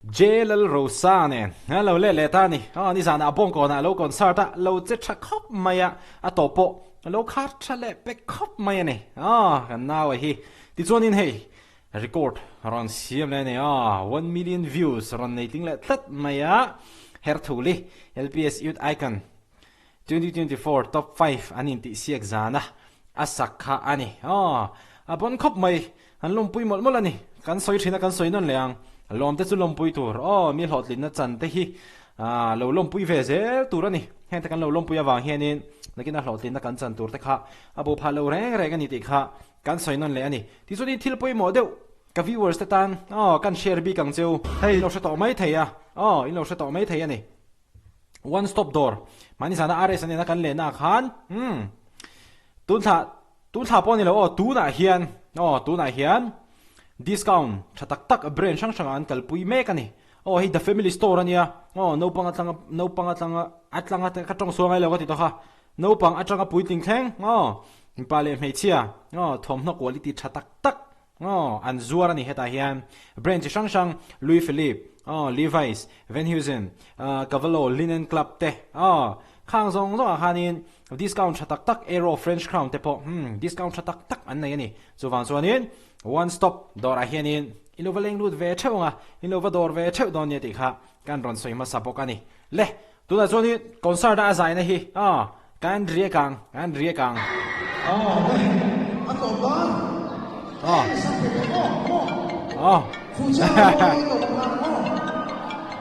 J Lalrosa nen a lo let leh ta a ni. Aw nizanah a bawngkawnah a lo concert a, lo che tha khawp mai a, a tawp pawh a lo khar tha leh pek khawp mai a ni. Aw kan naua hi tichuanin hei record rawn siam leh a ni. Aw 1 million views rawn nei tling leh tlat mai a, Herthuli LPS Youth Icon 2024 top 5 an intihsiak zana a sak kha a ni. Aw a bon khawp mai. An lawmpui mawlh mawlh a ni. Kan sawi thin a, kan sawi nawn leh ang. Lawmte chu lawmpui tur. Aw, mi hlawhtlinna chan te hi lo lawmpui ve zel tur a ni. Heng te kan lo lawmpui avang hianin nakin a hlawhtlinna kan chan tur te kha a bo phah lo reng reng a ni tih kha kan sawi nawn leh a ni. Tichuanin thil pawimawh deuh ka viewers te tan aw kan share bik ang cheu. Hei in lo hre tawh mai thei a, aw in lo hre tawh mai thei a ni. One stop dawr mahni zana RS a nena kan lehna ah khan umm tun thla Tun thla pawh a ni lo aw, tunah hian aw tunah hian discount tha tak tak brand hrang hrangah an kalpui mek a ni. Aw hei The Family Store a nia aw naupang atlanga naupang atlanga atlanga te ka tawng sual ngai lo ka ti tawh kha naupang atanga puitling thleng aw mipa leh hmeichhia aw thawmhnaw quality tha tak tak aw an zuar a ni hetah hian brand chi hrang hrang Louis Philippe aw Levi's Van Heusen Cavallo Linen Club te aw Khang zawng zawngah khanin discount tha tak tak Aero French Crown te pawh hmm discount tha tak tak an nei a ni. Chuvang chuanin one stop dawrah hianin i lo va leng lut ve theuh ang a, in lo va dawr ve theuh dawn nia tih kha kan rawn sawi hmasa bawk a ni. Le, tunah chuanin concert a a zaina hi aw kan riak ang, kan riak ang. Aw le, a tawp dan. Aw. Aw.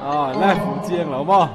Aw le, fuh chiang lo maw?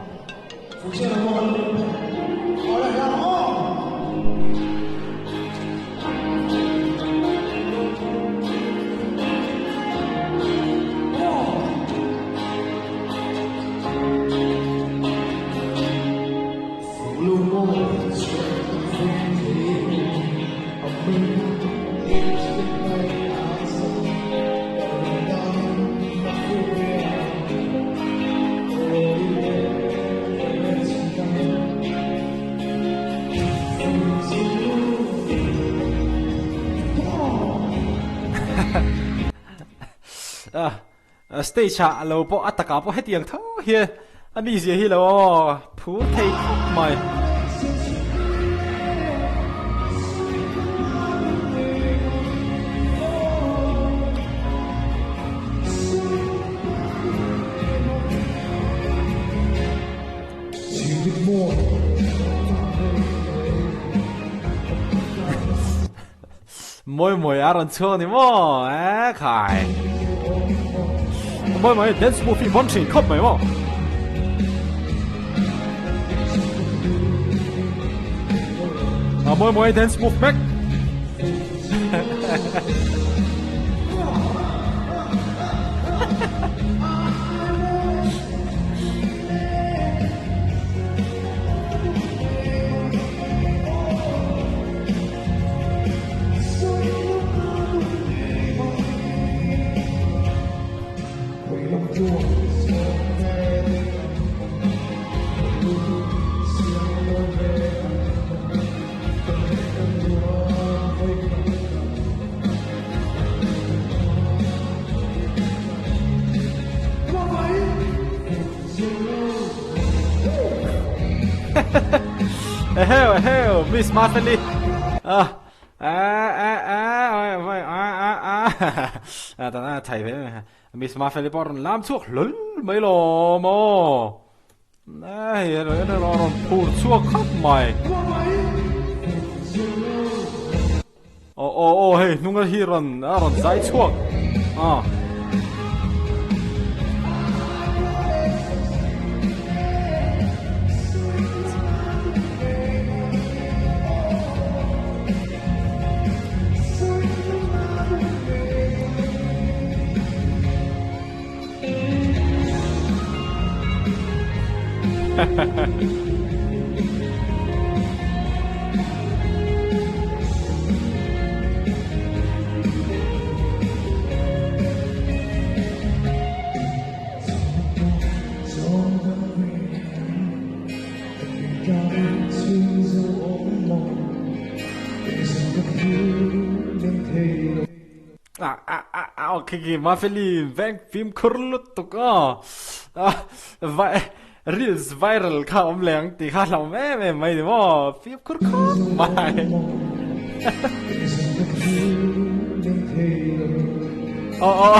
Stage ah lo pawh a takah pawh hetiang tho hian a mizia hi lo aw phur thei khawp mai. Mawi mawi a rawn chhuak ni maw e khai. Mawi mawi dance move hi bon thin khawp mai maw. A mawi mawi dance move mek. Eheu eheu Miss Mafeli ah ah ah ah oi oi ah ah ah ah tana thai ve Miss Mafeli pawh rawn lam chhuak hlawl mai lo maw Hei a rawn phur chhuak khawp mai. Aw aw aw hei hnunga hi rawn a rawn zai chhuak. Ah. Ah ah ah ah. Aw khi khi Mafeli veng fimkhur lutuk aw. Reels viral kha awm leh ang tih kha hlauhawm em em mai ni maw? Fimkhur khawp mai. Aw aw.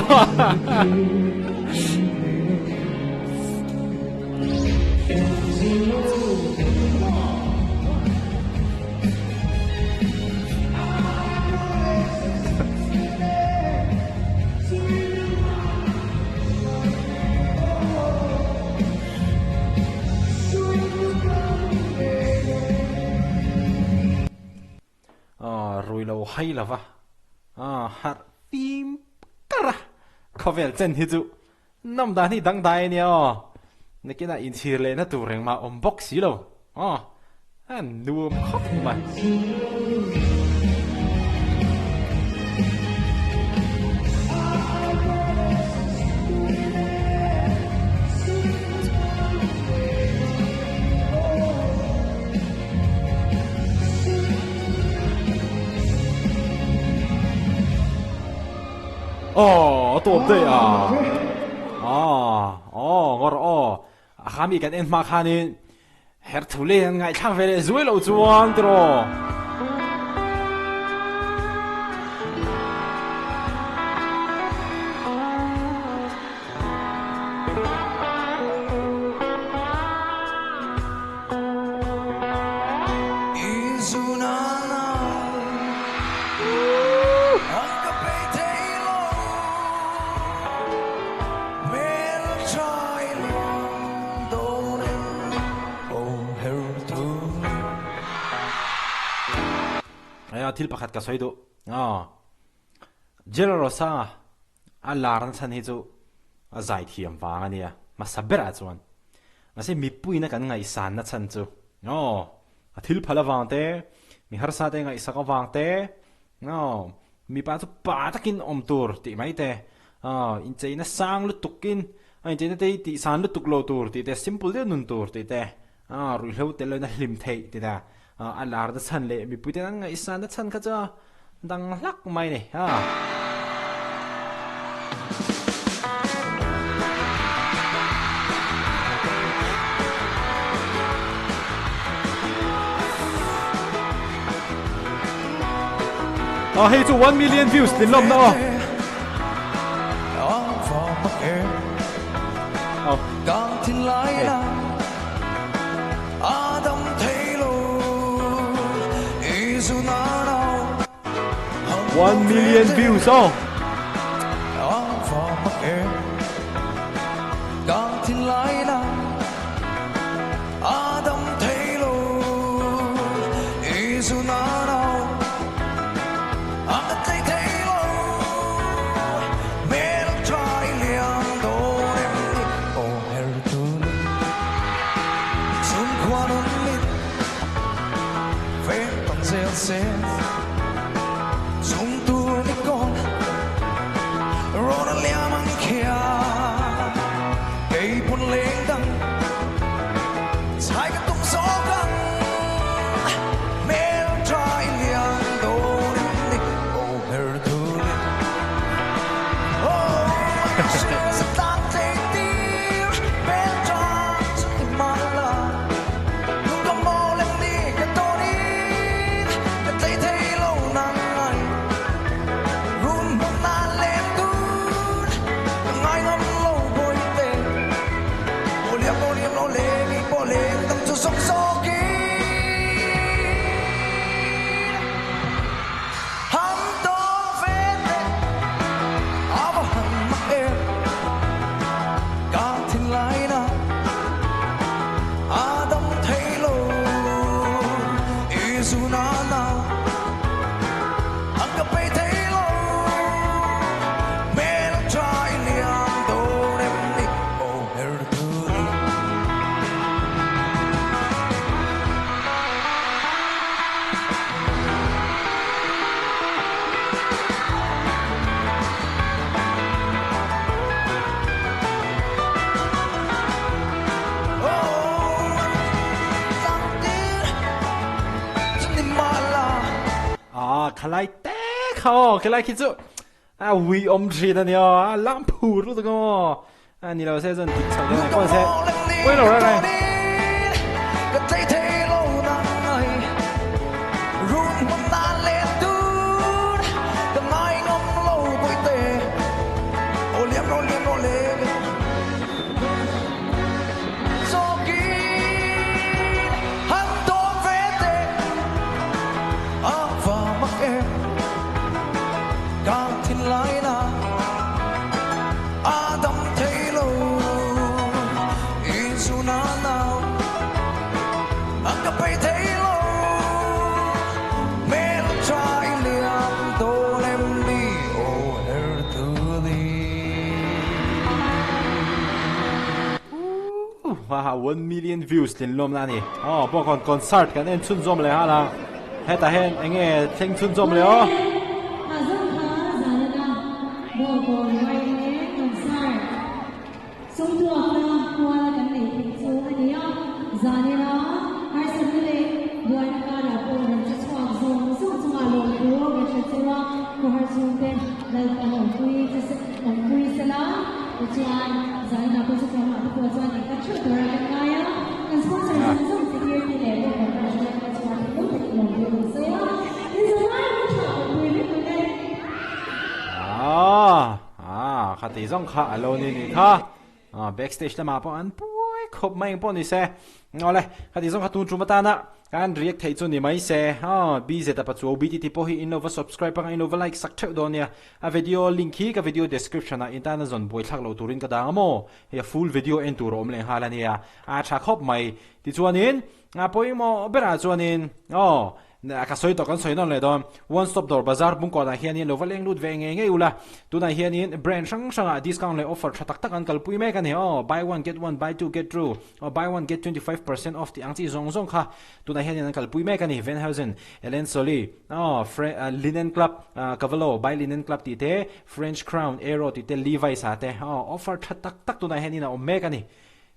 Rui lo hai lova harh fim kar a, khawvel chen hi chu Nawm dan hi dangdai a nia aw. Nakinah inchhir lehna tur engmah awm bawk si lo aw. A nuam khawp mai. Aw a tawp daih a aw aw ngawr aw a kha mi kan en hma khanin her thu leh an ngaihthlak ve leh zuai loh chuan tiraw. Aia thil pakhat ka sawi duh aw Jelarosa a lar na chhan hi chu a zai thiam vang a nia hmasa berah chuan mahse mipuiin a kan ngaihsan na chhan chu aw a thil phal avang te mi harsa te ngaihsak avang te aw mipa chu pa takin awm tur tih mai te aw incheina sang lutukin a incheina te hi tih san lutuk lo tur tih te simple deuh nun tur tih te aw ruihhlo tel loin a hlim theih tih te a lar na chhan leh mipui ten an ngaihsan na chhan kha chu dang hlak mai a ni a. Aw hei chu 1 million views tlin lawm na aw. Aw. Hei. 1 million views aw. Khalai te kha aw khilai khi chu A ui awm thin a nia, a lam phur lutuk a maw. A ni lo se chuan dik chho dawn a pawn se pawi lo reng reng. Haha 1 million views tlin lawm na ni. Oh, pawh kon concert kan en chhunzawm leh nghal a. Hetah hian eng nge thleng chhunzawm leh aw. Ah, kha ti zawng kha a lo ni ni kha. Ah, backstage lamah pawh an puai khawp mai eng pawh ni se. Awle, kha ti zawng kha tun tum atana kan react theih chu ni mai se. Ah, BZ a pachuau BTT pawh hi in lo va subscribe anga in lo va like sak theuh dawn nia. A video link hi ka video description ah in tana zawn buai thlak loh turin ka dang a maw? Hei a full video en tur a awm leh nghal a nia. A tha khawp mai. Tichuanin, a pawimawh berah chuanin, aw, ka sawi tawh kan sawi nawn leh dawn. One Stop Dawr Bazar Bungkawnah hianin lo va leng lut ve ngei ngei ula. Tunah hianin brand hrang hrangah discount leh offer tha tak tak an kalpui mek a ni. Aw, buy one get one, buy two get two, aw, buy one get 25% off tih ang chi zawng zawng kha tunah hianin an kalpui mek a ni. Van Heusen, Ellen Soli, Aw, Fre Linen Club, Cavallo, By Linen Club tih te, French Crown, Aero tih te, Levi's ah te, aw, offer tha tak tak tunah hian in a awm mek a ni.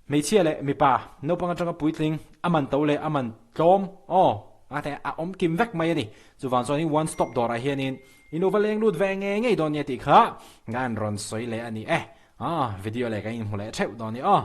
Hmeichhia leh mipa, naupang atanga puitling, a man to leh a man tlawm, aw, a te a awm kim vek mai a ni. Chuvang chuan in one stop dawrah hianin in lo va leng lut ve ngei ngei dawn nia tih kha kan rawn sawi leh a ni e. Aw, video leh kan inhmu leh theuh dawn ni aw.